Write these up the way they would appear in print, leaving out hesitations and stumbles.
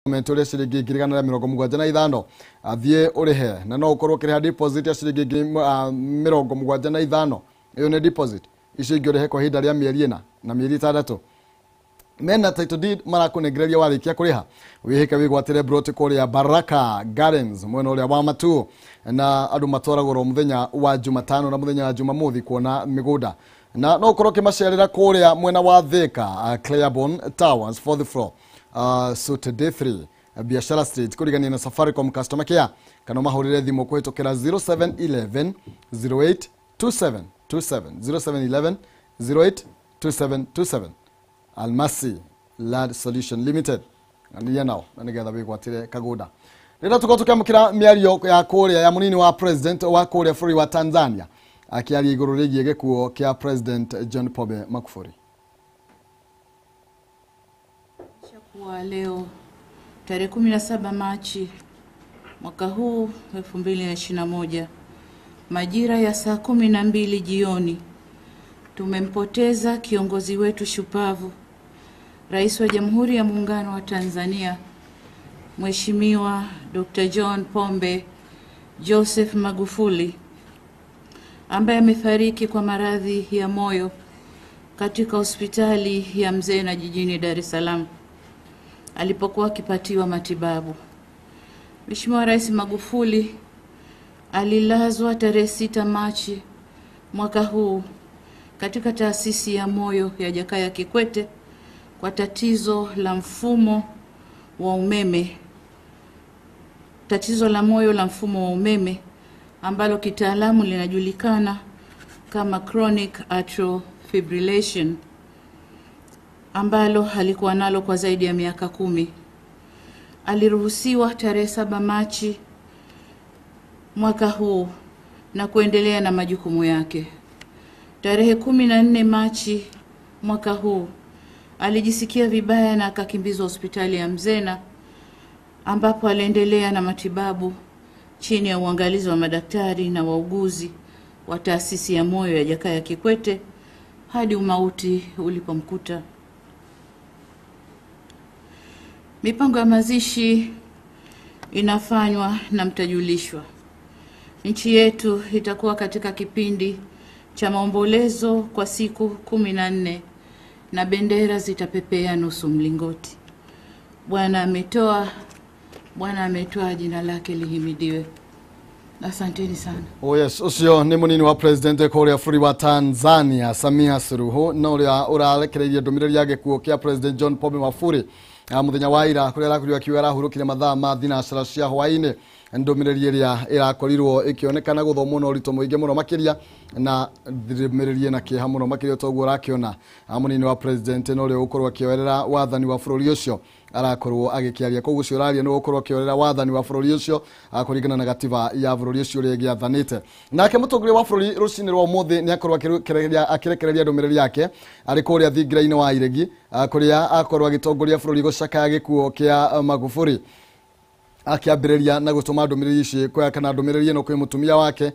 Ũrĩa ciringi 175,000 athiĩ ũrĩhe, na no ũkorwo ũkĩrĩha deposit ya ciringi 75,000. Ĩyo nĩ deposit, icio ingĩ ũrĩhe kwa ihinda rĩa mĩeri 4 na mĩeri 6. Mena title deed marakũnengereria warĩkia kũrĩha. Wĩhĩke wĩgwatĩre broti kũrĩa Baraka Gardens mwena ũrĩa wa Matu, na andũ matwaragwo mũthenya wa Jumatano na mũthenya wa Jumamothi kuona mĩgũnda, na no ũkorwo ũkĩmacerera kũrĩa mwena wa Thika, Claiborne Towers, fourth floor, suite D3, Biashara Street, kũrigania na Safaricom customer care, kana mahũrĩre thimũ kũhĩtũkĩra 0711 08 2727, 0711 08 2727. Almasi Land Solution Limited, niria nao na nigetha wĩgwatĩre kagũnda. Rĩrĩa tũkorwo tũkĩamũkĩra mĩario ya kũrĩa ya mũnini wa president wa kũrĩa bũrũri wa Tanzania akĩaria igũrũ rĩgiĩ gĩkuo kĩa President John Pombe Magufuli. Kuwa leo tarehe 17 Machi mwaka huu 2021 majira ya saa 12 jioni tumempoteza kiongozi wetu shupavu, Rais wa Jamhuri ya Muungano wa Tanzania, Mheshimiwa Dr. John Pombe Joseph Magufuli, ambaye amefariki kwa maradhi ya moyo katika hospitali ya Mzena jijini Dar es Salaam alipokuwa akipatiwa matibabu. Mheshimiwa Rais Magufuli alilazwa tarehe 6 Machi mwaka huu katika taasisi ya moyo ya Jakaya Kikwete kwa tatizo la mfumo wa umeme, tatizo la moyo la mfumo wa umeme ambalo kitaalamu linajulikana kama chronic atrial fibrillation, ambalo alikuwa nalo kwa zaidi ya miaka 10. Aliruhusiwa tarehe 7 Machi mwaka huu na kuendelea na majukumu yake. Tarehe 14 Machi mwaka huu alijisikia vibaya na akakimbizwa hospitali ya Mzena ambapo aliendelea na matibabu chini ya uangalizi wa madaktari na wauguzi wa taasisi ya moyo ya Jakaya Kikwete hadi umauti ulipomkuta. Mipango ya mazishi inafanywa na mtajulishwa. Nchi yetu itakuwa katika kipindi cha maombolezo kwa siku 14 na bendera zitapepea nusu mlingoti. Bwana ametoa, Bwana ametoa, jina lake lihimidiwe. Asanteni sana. Oh yes, ucio ni munini wa president kuria bũrũri wa Tanzania Samia Suluhu, na uria urarekereirie ndumiriri ya gĩkuũ kĩa President John Pombe Magufuli muthenya wa ira, kuria arakorirwo akiuga arahurũkire mathaa ma thinacara cia hwaĩ-inĩ. Ndũmĩrĩri ĩrĩa ĩrakorirwo ĩkĩonekana gũthomwo na ũritũ mũingĩ mũno makĩria, na ndũmĩrĩri ĩna kĩeha mũno makĩria, toguo ũrakĩona mũnini wa president na ũrĩa ũgũkorwo akĩoerera wathani wa bũrũri ũcio arakorwo agĩkĩaria. Koguo ũcio ũraria nĩ ũgũkorwo akĩoerera wathani wa bũrũri ũcio kũringana na gatiba ya bũrũri ũcio ũrĩa ĩgĩathanĩte. Nake mũtongoria wa bũrũri rũcinĩ rwa ũmũthĩ nĩ akorwo akĩrekereria ndũmĩrĩri yake arĩ kũrĩa thingira-inĩ wa Iregi, kũrĩa akorwo agĩtongoria bũrũri gũcakaya gĩkuũ kĩa Magufuli, akĩambĩrĩria na gũtũma ndũmĩrĩri ici kwa kana ndũmĩrĩri ĩno kwĩ mũtumia wake,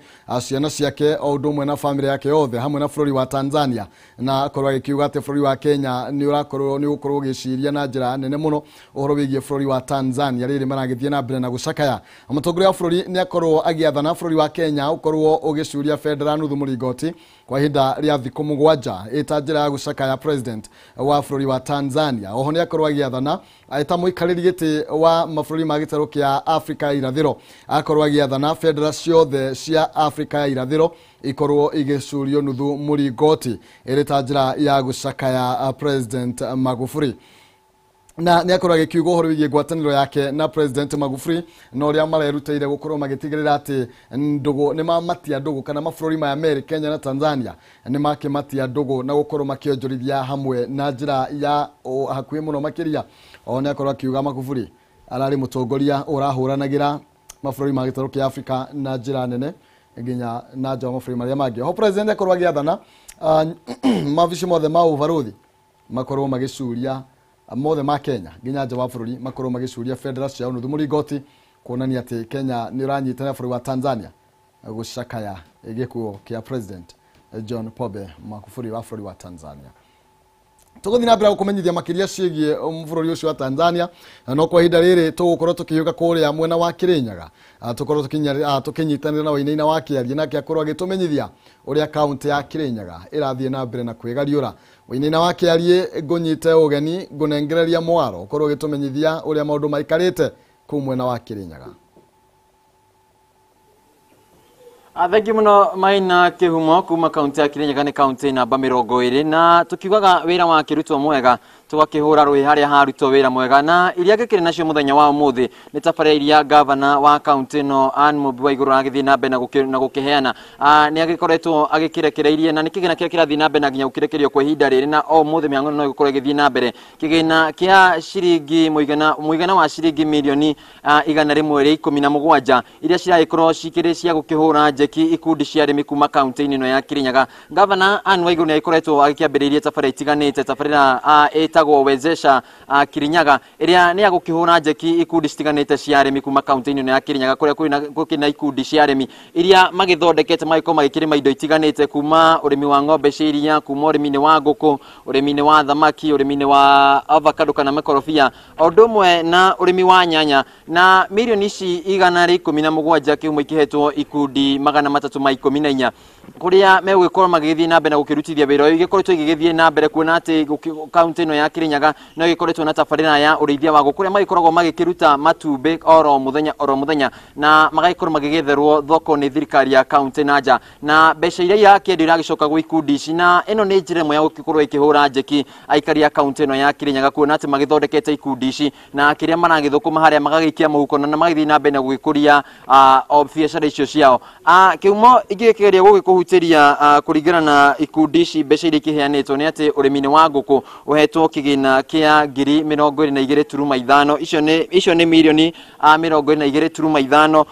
ciana ciake, o ũndũ ũmwe na bamĩrĩ yake yothe hamwe na bũrũri wa Tanzania, na akorwo agĩkiuga atĩ bũrũri wa Kenya nĩ ũrakorwo nĩ ũgũkorwo ũgĩciria na njĩra nene mũno ũhoro wĩgiĩ bũrũri wa Tanzania rĩrĩ maragĩthiĩ na mbere na gũcakaya. Mũtongoria wa bũrũri nĩ akorwo agĩathana bũrũri wa Kenya ũkorwo ũgĩcuria bendera nuthu mũringoti kwa ihinda rĩa thikũ 7 ĩta njĩra ya gũcakaya president wa bũrũri wa Tanzania. Oho nĩ akorwo agĩathana eta mũikarĩri gĩtĩ wa mabũrũri ma gĩtarũ kĩa Afrika ya irathĩro, akorwo agĩathana bendera ciothe cia Afrika ya irathĩro ikorwo igĩcurio nuthu mũringoti ĩrĩ ta njĩra ya gũcakaya President Magufuli. Na nĩ akorwo agĩkiuga ũhoro wĩgiĩ ngwatanĩro yake na President Magufuli na ũrĩa marerutĩire gũkorwo magĩtigĩrĩra atĩ ndũgũ nĩ mamatia ndũgũ, kana mabũrũri maya merĩ Kenya na Tanzania nĩ makĩmatia ndũgũ na gũkorwo makĩonjorithia hamwe na njĩra ya hakuhĩ mũno makĩria. O nĩ akorwo akiuga Magufuli ararĩ mũtongoria ũrahũranagĩra mabũrũri ma gĩtarũ kĩa Afrika na njĩra nene nginya na nja wa mabũrũri marĩa mangĩ. Ho president akorwo agĩathana maobici mothe ma ũbarũthi makorwo magĩcuria mothe ma Kenya nginya nja wa bũrũri makorwo magĩcuria bendera ciao nuthu mũringoti, kuonania atĩ Kenya nĩ ũranyitanĩra bũrũri wa Tanzania gũcakaya gĩkuũ kĩa President John Pombe Magufuli wa bũrũri wa Tanzania. Tũgũthiĩ na mbere gũkũmenyithia makĩria ciĩgiĩ bũrũri ũcio wa Tanzania, no kwa ihinda rĩrĩ tũgũkorwo tũkĩhiũka kũrĩa mwena wa Kirinyaga, tũkorwo tũkĩnyitanĩra na Wainaina wa Kĩarie, nake akorwo agĩtũmenyithia ũrĩa kaũntĩ ya Kirinyaga ĩrathiĩ na mbere na kwĩgariũra. Wainaina wa Kĩarie, ngũnyite ũgeni, ngũnengereria mwaro ũkorwo ũgĩtũmenyithia ũrĩa maũndũ maikarĩte kũu mwena wa Kirinyaga. Thengiũ mũno Maina Kĩhumo kuma kaunti ya Kirinyaga nĩ kaunti namba 20 na tukiugaga wĩra wa kĩrutwo mwega tũgakĩhũra rũĩ harĩa harutwo wĩra mwega na iria ngĩkĩrĩ nacio mũthenya wa ũmũthĩ nĩ tabarĩra iria gavana wa kaunti ĩno Anne Mũmbi wa Igũrũ agĩthiĩ na mbere na gũkĩheana. Nĩ agĩkoretwo agĩkĩrekereirie na nĩ kĩgĩna kĩrĩa kĩrathiĩ na mbere na nginya gũkĩrekererio kwa ihinda rĩrĩ na o ũmũthĩ mĩhang'o no ĩgũkorwo ĩgĩthiĩ na mbere. Kĩgĩna kĩa ciringi mũigana wa ciringi mirioni 117 iria ciragĩkorwo cikĩrĩ cia gũkĩhũra njeki ikundi cia arĩmi kuma kaunti-inĩ ĩno ya Kirinyaga. Gavana Anne Waiguru nĩ agĩkoretwo agĩkĩambĩrĩirie tabarĩra itiganĩte, tabarĩra ĩtagwo Wezesha Kirinyaga ĩrĩa nĩ ya gũkĩhũra njeki ikundi citiganĩte cia arĩmi kuma kaunti-inĩ ĩno ya Kirinyaga kũrĩa gũkĩrĩ na ikundi cia arĩmi iria magĩthondekete magĩkorwo magĩkĩrĩma indo itiganĩte kuma ũrĩmi wa ng'ombe cia iria, kuma ũrĩmi-inĩ wa ngũkũ, ũrĩmi-inĩ wa thamaki, ũrĩmi-inĩ wa avocado kana makorobia, o ũndũ ũmwe na ũrĩmi wa nyanya. Na mirioni ici 117 kĩhumo ikĩhetwo ikundi 314 kũrĩa megũgĩkorwo magĩgĩthiĩ na mbere na gũkĩrutithia wĩra ũyũ. Igĩkoretwo igĩgĩthiĩ na mbere kuona atĩ kaunti ĩno ya Kirinyaga no ĩgĩkoretwo na tabarĩra ya ũrĩithia wa ngũkũ kũrĩa magĩkoragwo magĩkĩruta matumbĩ oro mũthenya oro mũthenya na magagĩkorwo magĩgĩetherwo thoko nĩ thirikari ya kaunti na nja, na mbeca iria irakĩendio iragĩcoka gwĩ ikundi ici, na ĩno nĩ njĩra ĩmwe ya gũgĩkorwo ĩkĩhũra njeki aikari a kaunti ĩno ya Kirinyaga kuona atĩ magĩthondekete ikundi ici na kĩrĩa maragĩthũkũma harĩa magagĩikia mũhuko na magĩthiĩ na mbere na gũgĩkũria o biacara icio ciao. Kĩhumo ingĩkĩgeria gũgĩkũhutĩria kũringana na ikundi ici mbeca iria ikĩheanĩtwo nĩ atĩ ũrĩmi-inĩ wa ngũkũ ũhetwo kĩgĩna kĩa 22.5, icio nĩ mirioni 22.5.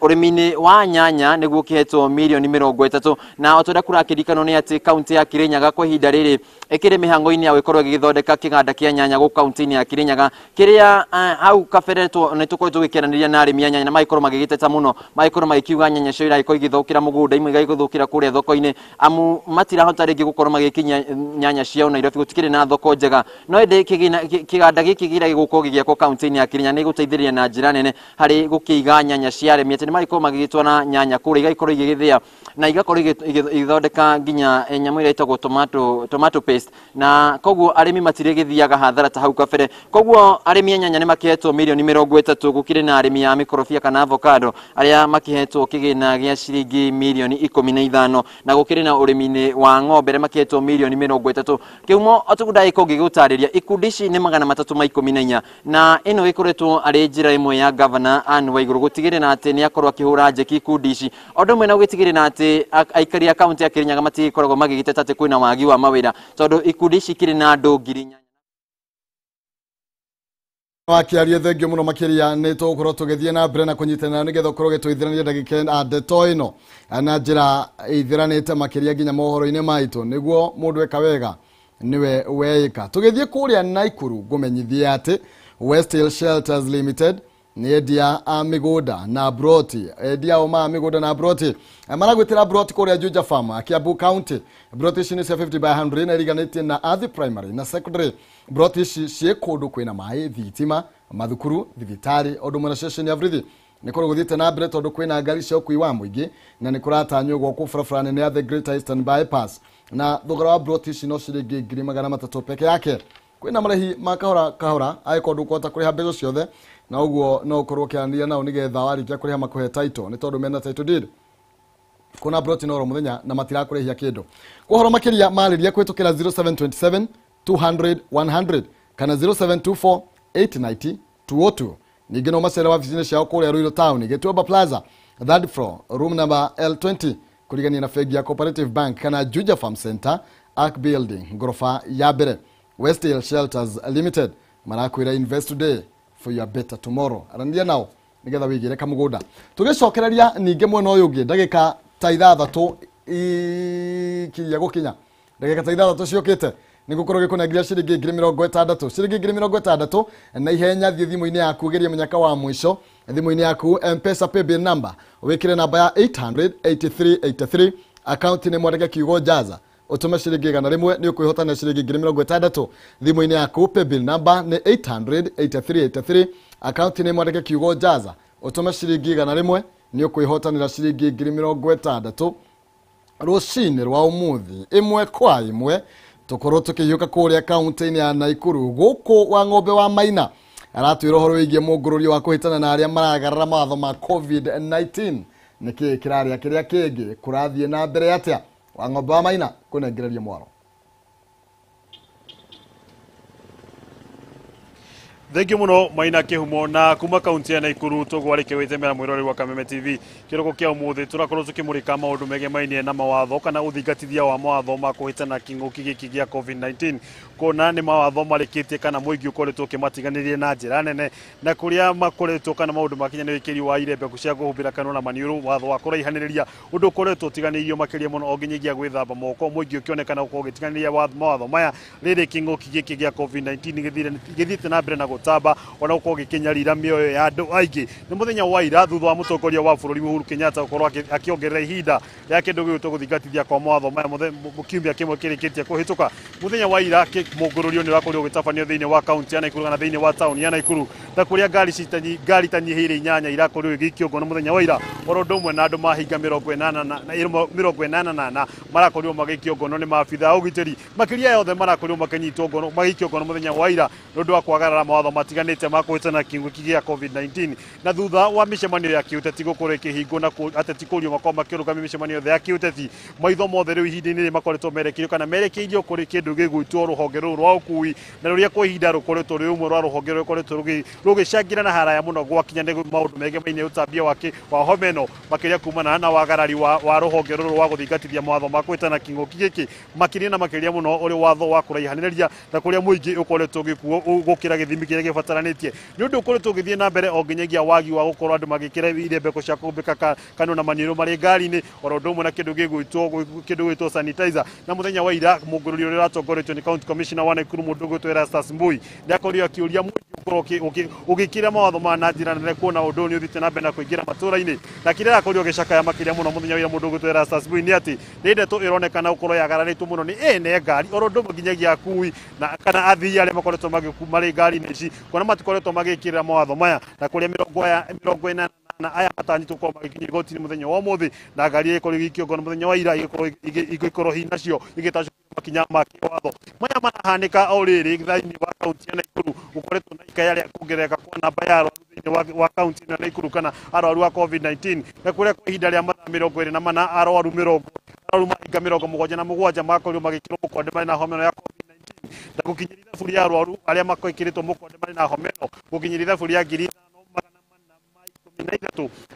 Ũrĩmi-inĩ wa nyanya nĩguo ũkĩhetwo mirioni 30, na o ta ũrĩa kũrakĩririkanwo nĩ atĩ kaunti ya Kirinyaga kwa ihinda rĩrĩ ĩkĩrĩ mĩhang'o-inĩ ya gũgĩkorwo ĩgĩgĩthondeka kĩganda kĩa nyanya gũkũ kaunti-inĩ ya Kirinyaga kĩrĩa hau kabere nĩ tũkoretwo tũgĩkĩaranĩria na arĩmi a nyanya na magĩkorwo magĩgĩteta mũno, magĩkorwo magĩkiuga nyanya cio iragĩkorwo igĩthũkĩra mũgũnda, imwe igagĩthũkĩra kũrĩa thoko-inĩ amu matirahota rĩngĩ gũkorwo magĩkinyia nyanya ciao Nairobi, gũtikĩrĩ na thoko njega. No ĩndĩ kĩganda gĩkĩ kĩrĩa gĩgũkorwo gĩgĩakwo kaunti-inĩ ya Kirinyaga nĩ gũteithĩrĩria na njĩra nene harĩ gũkĩiga nyanya cia arĩmi atĩ nĩ magĩkorwo magĩgĩtwara nyanya kũrĩa igagĩkorwo igĩgĩthĩa na igakorwo igĩthondeka nginya nyamũ ĩrĩa ĩtagwo tomato paste, na koguo arĩmi matirĩgĩthiaga hathara ta hau kabere. Koguo arĩmi a nyanya nĩ makĩhetwo mirioni 30, gũkĩrĩ na arĩmi a mĩkorobia kana avocado arĩa makĩhetwo kĩgĩna gĩa ciringi mirioni 15, na gũkĩrĩ na ũrĩmi-inĩ wa ng'ombe arĩa makĩhetwo mirioni 30. Kĩhumo o ndagĩka ũngĩgũtarĩria ikundi ici nĩ 314, na ĩno ĩkoretwo arĩ njĩra ĩmwe ya Gavana Anne Waiguru gũtigĩrĩra atĩ nĩ akorwo akĩhũra njeki ikundi ici, o ũndũ ũmwe na gũtigĩrĩra atĩ aikari a kaunti ya Kirinyaga matigĩkoragwo magĩgĩteta atĩ kwĩna wagi wa mawĩra tondũ ikundi ici ikĩrĩ na andũ 4,000. Wakiarie thengio muno makiria ni tugukorwo tugithie na mbere na kunyitanira nigetha ukorwo ugitwithirania ndagika ndeto ino na njira ithiranite makiria nginya mohoro-ini maitu niguo mundu eka wega niwe weika. Tugithie kuria Naikuru ngumenyithie ati West Hill Shelters Limited ni endia a migunda na broti, endia o ma migunda na broti maragwitira broti kuria Juja Farm Kiambu County. Broti ici ni cia 50 by 100 na iriganĩtie na Athi Primary na Secondary. Broti ici ciĩ kũndũ kwĩna maĩ, thitima, mathukuru, thibitarĩ o ũndũ ũmwe na ceceni ya borithi. Nĩ kũrĩ gũthiĩte na mbere tondũ kwĩna ngari cia ũkui wa mũingĩ na nĩ kũratanywo gwakwo barabara nene ya The Greater Eastern Bypass, na thogora wa broti ici no ciringi 300,000 peke yake. Kwĩna marĩhi ma kahora kahora angĩkorwo ndũkũhota kũrĩha mbeca ciothe, na ũguo no ũkorwo ũkĩaranĩria nao nĩgetha warĩkia kũrĩha makũhe title nĩ tondũ mena title deed. Kuna broti no oro mũthenya na matirakũrĩhia kĩndũ. Kwa ũhoro makĩria marĩria kũhĩtũkĩra 0727 200 100 kana 0724 890 202. Ningĩ no macere wabici-inĩ ciao kũrĩa Ruiru Town, Gĩtuamba Plaza, third floor, room number L20, kũrigania na bengi ya Cooperative Bank kana Juja Farm Center, Ark Building, ngoroba ya mbere. West Hill Shelters Limited marakwĩra invest today for your better tomorrow. Aranĩria nao nĩgetha wĩigĩre kamũgũnda. Tũgĩcokereria ningĩ mwena ũyũ ũngĩ ndagĩka ta 6 ikinya gũkinya ndagĩka ta 6 ciũkĩte nĩgũkorwo gĩkũnengeria ciringi 60,000, ciringi 60,000 na ihenya. Thiĩ thimũ-inĩ yaku geria mũnyaka wa mũico thimũ-inĩ yaku M-Pesa paybill number wĩkĩre namba ya 88383 account nĩ mwandĩke kiugo Jaza Ũtũme ciringi 100 nĩ ũkwĩhotana ciringi 60,000 thimũ-inĩ yaku. Paybill number nĩ 8008383, akaunti nĩ mwandĩke kiugo Jaza, ũtũme ciringi 100 nĩ ũkwĩhotanĩra ciringi 60,000 rũcinĩ rwa ũmũthĩ. Ĩmwe kwa ĩmwe tũkorwo tũkĩhiũka kũrĩa kaunti-inĩ ya Naikuru. Gũkũ wa ng'ombe wa Maina aratwĩra ũhoro wĩgiĩ mũngũrũrio wa kũhĩtana na arĩa maragarara mawatho ma COVID-19. Nĩkĩĩ kĩrarĩa kĩrĩa kĩngĩ kũrathiĩ na mbere atĩa? Wa ng'ombe wa Maina kũnengereria mwaro. Thengiũ mũno Maina Kĩhumo. Na kuma kaunti ya Naikuru tũgwarĩke wĩthemera mwĩroreri wa Kameme TV. Kĩroko kĩa ũmũthĩ tũrakorwo tũkĩmũrĩka maũndũ megemainie na mawatho kana ũthingatithia wa mawatho ma kũhĩtana kĩng'ũki gĩkĩ gĩa COVID-19, kuona nĩ mawatho marĩkĩtie kana mũingĩ ũkoretwo ũkĩmatiganĩria na njĩra nene, na kũrĩa makoretwo kana maũndũ makinya nĩ wĩkĩri wa irembeko cia kũhumbĩra kanua na maniũrũ, watho wa kũraihanĩrĩria, ũndũ ũkoretwo ũtiganĩirio makĩria mũno o nginyagia gwĩthamba moko, mũingĩ ũkĩonekana gũkorwo ũgĩtiganĩria mawatho maya rĩrĩ kĩng'ũki gĩkĩ gĩa COVID-19 gĩthiĩte na mbere na gũtamba ona gũkorwo gĩkĩnyarira mĩoyo ya andũ aingĩ. Nĩ mũthenya wa ira thutha wa mũtongoria wa bũrũri Uhuru Kenyatta gũkorwo akĩongerera ihinda rĩa kĩndũ gĩgwĩtwo gũthingatithia kwa mawatho maya kiumia kĩmwe kĩrĩkĩtie kũhĩtũka. Mũthenya wa ira mũngũrũrio nĩ ũrakorirwo ũgĩtabanio thĩinĩ wa kaunti ya Naikuru kana thĩinĩ wa taũni ya Naikuru, na kũrĩa ngari itanyihĩire 8 irakorirwo igĩikio ngono mũthenya wa ira, oro ũndũ ũmwe na andũ mahinga 88 marakorirwo magĩikio ngono nĩ maabitha a ũgitĩri. Makĩria yothe marakorirwo makĩnyitwo ngono magĩikio ngono mũthenya wa ira nĩ ũndũ wa kwagarara mawatho matiganĩte ma kũhĩtana kĩng'ũki gĩa COVID-19. Na thutha wa mĩcemanio ya kĩũteti gũkorwo ĩkĩhingwo na ateti kũrio makorwo makĩrũgamia mĩcemanio yothe ya kĩũteti, maitho mothe rĩu ihinda-inĩ rĩrĩ makoretwo merekeirio kana merekeirio kũrĩ kĩndũ gĩgwĩtwo rũhonge rũrũ rwa ũkui, na rũrĩa kwa ihinda rũkoretwo rwĩ rũmwe rwa rũhonge rũkoretwo rũgĩcangĩra na haraya mũno gwakinya nĩ maũndũ megemainie ũtambia wa homa ĩno, makĩria kumana na wagarari wa rũhonge rũrũ rwa gũthingatithia mawatho ma kũhĩtana kĩng'ũki gĩkĩ, makĩria na makĩria mũno ũrĩ watho wa kũraihanĩrĩria na kũrĩa mũingĩ ũkoretwo ũgĩkuo gũkĩra gĩthimi kĩrĩa gĩbataranĩtie. Nĩ ũndũ ũkoretwo ũgĩthiĩ na mbere o nginyagia wagi wa gũkorwo andũ magĩkĩra irembeko cia kũhumbĩka kanua na maniũrũ marĩ ngari-inĩ, oro ũndũ ũmwe na kĩndũ gĩgwĩtwo sanitizer. Na mũthenya wa ira mũngũrũrio ũrĩa ũratongoretio nĩ county commissioner wa Naikuru mũndũ ũgwĩtwo Erastus Mbui nĩakorirwo akĩũria mũingĩ ũkorwo ũgĩkĩra mawatho maya na njĩra nene, kuona ũndũ ũyũ nĩ ũthiĩte na mbere na kũingĩra matũũra-inĩ. Na kĩrĩa arakorirwo agĩcakaya makĩria mũno mũthenya wa ira mũndũ ũgwĩtwo Erastus Mbui nĩ atĩ nĩ ndeto ĩronekana gũkorwo yagararĩtwo mũno nĩ ene ngari oro ũndũ ũmwe nginyagia akui na kana athii arĩa makoretwo marĩ ngari-inĩ ici, kuona matikoretwo magĩkĩrĩra mawatho maya, na kũrĩa 84 aya matanyĩtwo gũkorwo magĩkinyia igoti-inĩ mũthenya wa ũmũthĩ, na ngari ĩkorwo ĩgĩikio ngono mũthenya wa ira igĩkorwo hihi nacio igĩtacũkia makinya ma kĩwatho. Maya marahanĩka o rĩrĩ thĩinĩ wa kaunti ya Naikuru gũkoretwo na ikaya rĩa kuongerereka kwa namba ya arwaru thĩinĩ wa kaunti ya Naikuru kana arwaru a COVID-19, na kũrĩa kwa ihinda rĩa mathaa 24 arwaru mahinga 77 makorirwo magĩkĩrwo mũkonde marĩ na homa ĩno ya COVID-19, na gũkinyĩria ithabu rĩa arwaru arĩa makoĩkĩrĩtwo mũkonde marĩ na homa ĩno gũkinyĩria ithabu rĩa 5413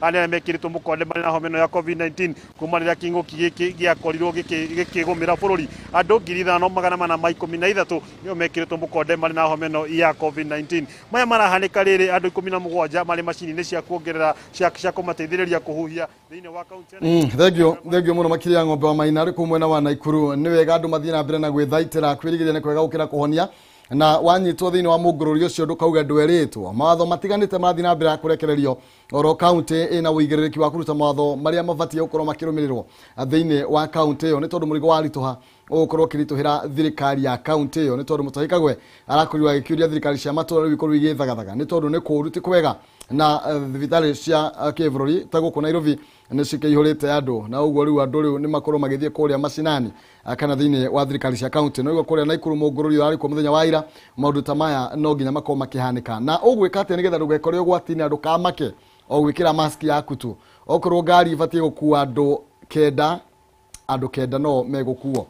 arĩa mekĩrĩtwo mũkonde marĩ na homa ĩno ya COVID-19 kuma rĩrĩa kĩng'ũki gĩkĩ gĩakorirwo gĩkĩgũmĩra bũrũri. Andũ 5413 nĩo mekĩrĩtwo mũkonde marĩ na homa ĩno ya COVID-19. Maya marahanĩka rĩrĩ andũ 17 marĩ macini-inĩ cia kuongerera cia kũmateithĩrĩria kũhuhia thĩinĩ wa kaunti ya Thengiũ mũno makĩria ng'ombe wa Maina arĩ kũu mwena wa Naikuru. Nĩ wega andũ mathiĩ na mbere na gwĩthaitĩra, kwĩrigĩrĩria nĩ kwega gũkĩra kũhonia, na wanyitwo thĩinĩ wa mũngũrũrio ũcio ndũkauge ndwerĩtwo. Mawatho matiganĩte marathiĩ na mbere kũrekererio oro kaunti ĩna ũigĩrĩrĩki wa kũruta mawatho marĩa mabatiĩ gũkorwo makĩrũmĩrĩrwo thĩinĩ wa kaunti ĩyo, nĩ tondũ mũrigo waritũha ũgũkorwo ũkĩritũhĩra thirikari ya kaunti ĩyo, nĩ tondũ Mutahi Kagwe arakorirwo agĩkĩũria thirikari cia matũũra rĩu ikorwo igĩthagathaga, nĩ tondũ nĩ kũũru ti kwega, na thibitarĩ cia kĩbũrũri ta gũkũ Nairobi nĩ cikĩihũrĩte andũ, na ũguo rĩu andũ rĩu nĩ makorwo magĩthiĩ kũrĩa macinani kana thĩinĩ wa thirikari cia kaunti. No ũguo kũrĩa Naikuru mũngũrũri ũrarĩ kuo mũthenya wa ira, maũndũ ta maya no nginya makorwo makĩhanĩka. Na ũgwĩka atĩa nĩgetha ndũgekore ũgwati-inĩ na ndũkamake? O gwĩkĩra mask yaku tu. Okorwo ngari ibatiĩ gũkua andũ kenda, andũ kenda no megũkuo.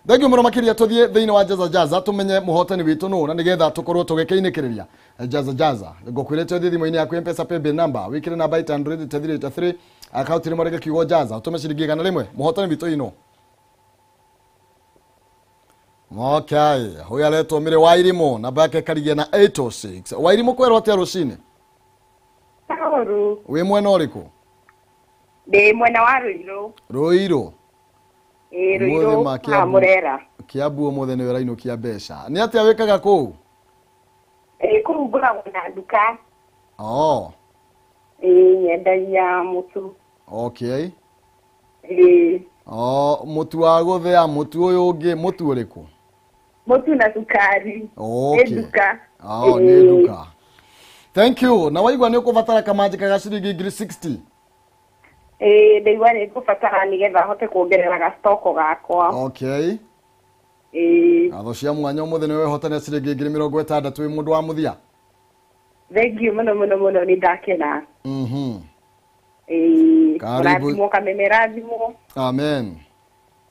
Thengiũ mũno makĩria. Tũthiĩ thĩinĩ wa Jaza Jaza tũmenye mũhotani witũ nũ, na nĩgetha tũkorwo tũgĩkĩinĩkĩrĩria Jaza Jaza. Ngũkwĩrĩte ũthiĩ thimũ-inĩ yaku M-Pesa paybill number, wĩkĩre namba 800 akaunti nĩ kiugo Jaza, ũtũme ciringi 100. Mũhotani witũ ino. Okay, huyu aretwo Mĩrĩ wa Irimũ, namba yake karigia na 806. Wa Irimũ kwerwo atĩa rũcinĩ? Ũru. Wĩ mwena ũrĩkũ? Ndĩ mwena wa Ruiru. Ruiru. Ĩĩ, Ruiru ha Murera. Kiambu ũmũthĩ nĩwe ũrainũkia mbeca. Nĩ atĩa wĩkaga kũu? Ĩĩ, kũu ngoragwo na nduka. Oh. Ĩĩ, nyendagia mũtu. Okay. Ĩĩ. O mũtu wa gũthĩa, mũtu ũyũ ũngĩ, mũtu ũrĩkũ? Mũtu na cukari. Okay. Nĩ nduka. Oh, nĩ nduka. Thank you. Na waigua nĩ ũkũbatara kamanjĩka ga ciringi ngiri 60? Ĩĩ, ndaigua nĩ ngũbatara nĩgetha hote kuongerera gastoko gakwa. Okay. Ĩĩ. Ngatho cia mwanya ũmũthĩ nĩ wehotanĩra ciringi ngiri mĩrongo ĩtandatũ wĩ mũndũ wa mũthia. Thank you mũno mũno mũno, nĩ ndakena. Ĩĩ. Karibu. Mũrathimwo Kameme, rathimwo. Amen.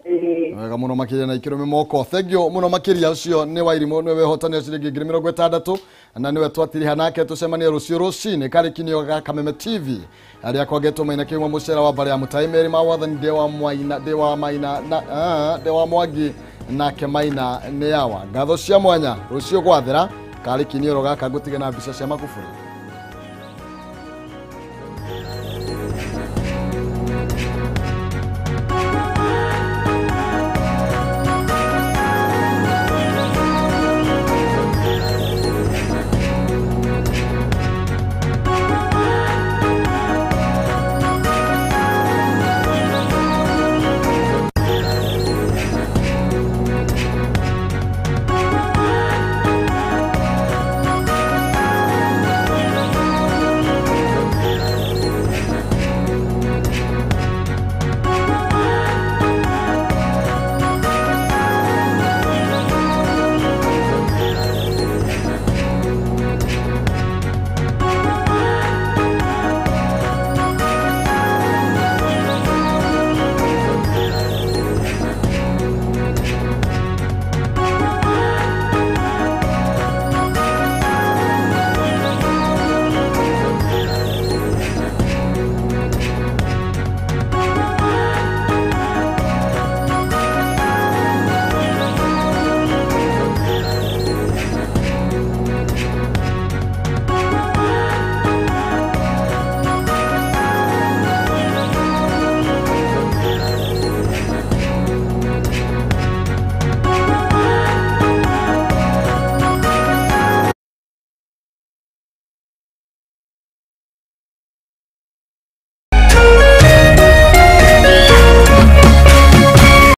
Ĩĩ. Wega mũno makĩria na ikĩrũme moko. Thank you mũno makĩria. Ũcio nĩ Wairimũ, nĩwe wehotanĩra ciringi ngiri mĩrongo ĩtandatũ na nĩwe twatiriha nake. Tũcemanie rũciũ rũcinĩ karĩkinio ga Kameme TV arĩa kwangetwo Maina Kĩuma mũcera wa mbare ya mũtai merĩ ma wathani ndĩ wa mwaina ndĩ wa maina na ndĩ wa mwangi nake Maina nĩ yawa. Ngatho cia mwanya rũciũ gwathera karĩkinio gaka ngũtige na mbica cia Makuburi.